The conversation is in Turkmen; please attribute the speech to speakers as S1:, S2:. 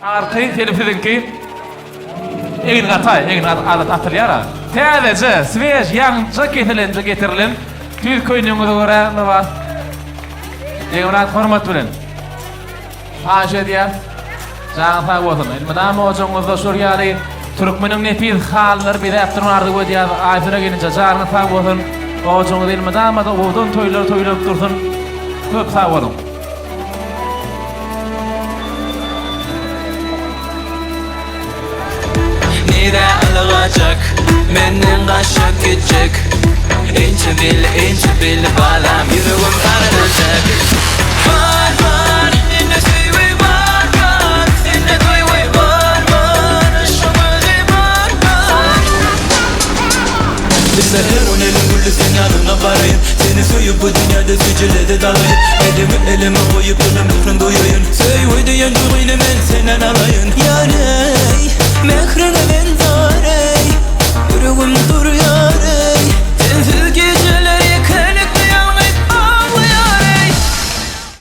S1: Arkaýyn telif siziňki. Egin gataý, egin adat atylýar-a. Täzeje, svež, ýaňja kesilenje getirilen tüýs köýnegiňize görä lybas. Begmyrat hormat bilen. Haýyş edýäs. Janyň sag bolsun. Elmydama ojagyňyzda şol ýaly türkmeniň nepis halylary bezäp durmagy arzuw edýäs. Aýsona gelinje janyňyz sag bolsun. Ojagyňyz elmydama-da owadan toýlar toýlanyp dursun. Köp sag boluň.
S2: Nirä ylgajak, menden gaçyp gitjek Inçe billi, inçe billi balam, ýüregim paralajak Bar, bar, mende söýgi bar, bar Sende duýgy bar, bar Yşgyň özi bar, bar Iste her gün elim gülli seň ýanyňa baraýyn Seni söýüp bu dünýäde süýji lezzet alaýyn Elimi elime goýup ýyly mähriň duýaýyn Söýgi diýen duýgyny men senden alaýyn.